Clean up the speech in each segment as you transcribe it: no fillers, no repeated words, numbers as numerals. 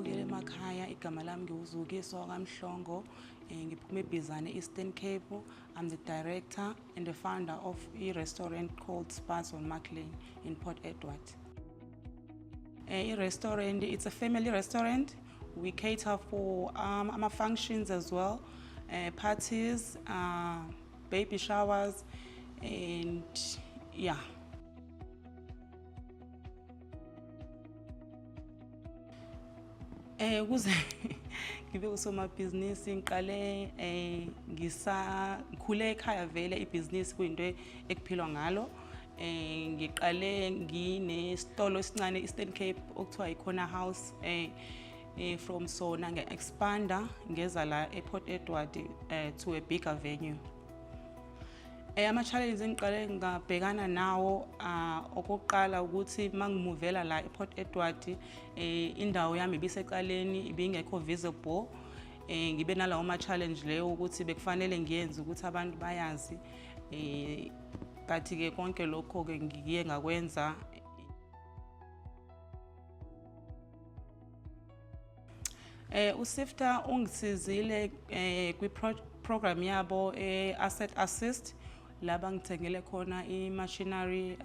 Ababukeli emakhaya, igama lami ngiwuZukiswa kaMhlongo, ngiphuma eBhizane, Eastern Cape. I'm the director and the founder of a restaurant called Spuds on Mark Lane in Port Edward. I-restaurant, it's a family restaurant. We cater for ama functions as well, parties, baby showers, and yeah. Ukuze ngibe usomabhizinisi ngiqale ngikhule ekhaya, vele ibhizinisi kuyinto ekuphilwa ngalo. Ngiqale nginesitolo esincane Eastern Cape okuthiwa i-Corner House. From sona nge-expanda ngeza la ePort Edward to a bigger venue. Ama-challenges engiqale ngabhekana nawo, okokuqala ukuthi mangimuvela la ePort Edward, indawo yami ibisecaleni, ibingekho visible. Ngibe nalawo ma-challenge leyo ukuthi bekufanele ngiyenze ukuthi abantu bayazi, but ke konke lokho ke ngiye ngakwenza. uSEFDA ungisizile kwi program yabo Asset Assist, la bangithengele khona i-machinery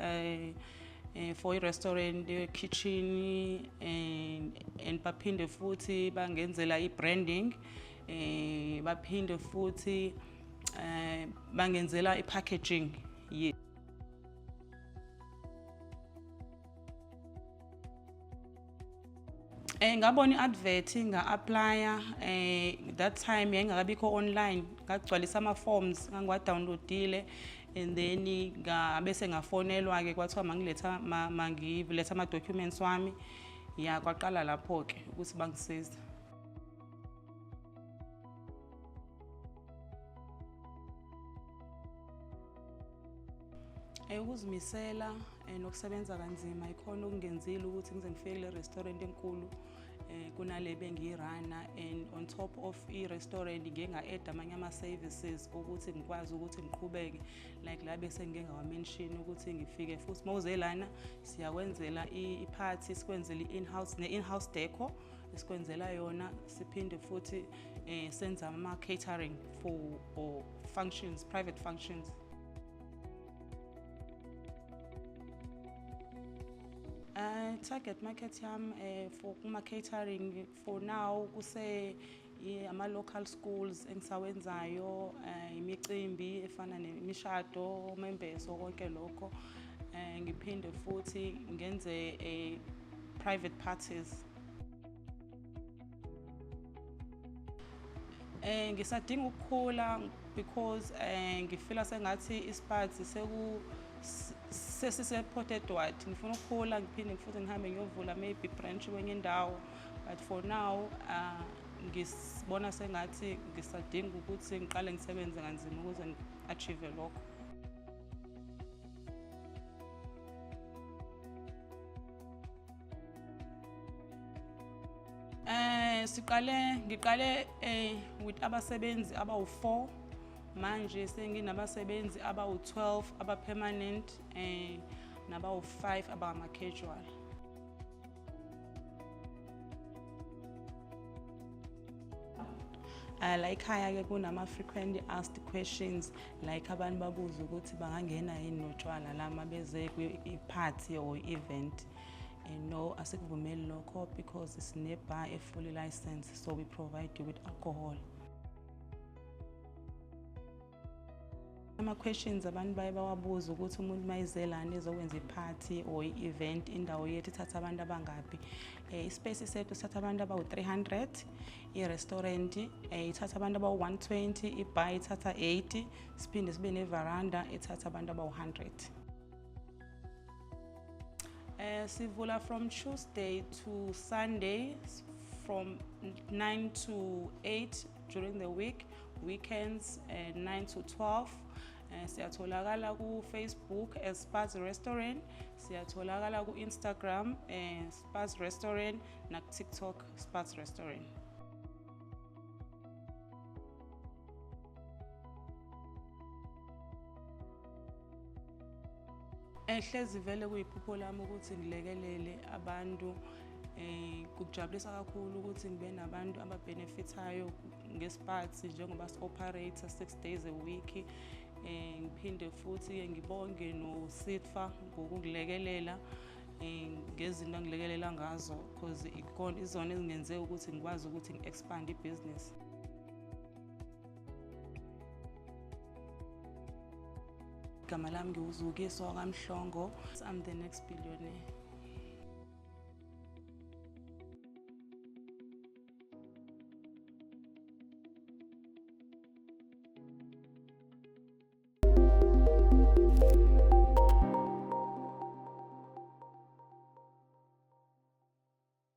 for i-restaurant, kitchen, and baphinde futhi bangenzela i-branding, baphinde futhi bangenzela i-packaging. Yeah. Ngabona i-advert, nga-applya. That time yayingakabikho online, ngagcwalisa ama-forms, ngangiwa-downloadile, and then ngabese ngafonelwa ke, kwathiwa mangiletha mangiletha ama-documents wami. Ya, kwaqala lapho ke ukuthi bangisize. Ukuzimisela nokusebenza kanzima ikhona okungenzile ukuthi ngize ngifike kule restaurant enkulu kunale bengiyirana, and on top of i-restaurant ngiye nga-add amanye ama-services ukuthi ngikwazi ukuthi ngiqhubeke, like la bese ngike ngawa-mention ukuthi ngifike futhi mawuze lana siyakwenzela i-party, sikwenzele i-in-house ne-in-house decor esikwenzela yona, siphinde futhi senza ama-catering for functions, private functions. Target market yami for kuma catering for now kuse ama local schools engisawenzayo, imicimbi efana nemishado, umembeso, konke lokho. Ngiphinde futhi ngenze private parties. Ngisadinga ukukhula because ngifila sengathi iSpuds seku sesise Port Edward. Ngifuna ukukhula, ngiphinde futhi ngihambe ngiyovula maybe branch kwenye indawo, but for now ngisibona sengathi ngisadinga ukuthi ngiqale ngisebenze kanzima ukuze ngi-achieve lokho. Siqale ngiqale with abasebenzi abawu4, manje senginabasebenzi abawu12 aba permanent nabawu5 abama casual. La ekhaya ke kunama frequently asked questions, like abantu babuza ukuthi bangangena yini notshwala la mabeze kwi-party or event. No, asikuvumeli lokho because sine bar e fully licensed, so we provide you with alcohol. Ama questions abantu baye bawabuza ukuthi umuntu mayizelana ezokwenza i-party or i-event, indawo yethu ithatha abantu abangaphi. I-space sethu sithatha abantu abawu-300, i-restaurant ithatha abantu abawu-120, i-bar ithatha 80, siphinde sibe ne-veranda ethatha abantu abawu-100. Sivula from Tuesday to Sunday from 9 to 8 during the week, weekends 9 to 12. Siyatholakala ku Facebook as Spuds Restaurant, siyatholakala ku Instagram Spuds Restaurant, na TikTok Spuds Restaurant. Hlezi vele kuyiphupho lami ukuthi ngilekelele abantu. Kujabulisa kakhulu ukuthi ngibe nabantu ababenefithayo ngeSpatz njengoba si-operate 6 days a week. Ngiphinde futhi ngibonge no-SEDFA ngokungilekelela ngezinto angilekelela ngazo, because ikona izona ezingenze ukuthi ngikwazi ukuthi ngi-expand ibhizinisi. Igama lami ngiwuZukiswa kaMhlongo. I'm the next billionaire.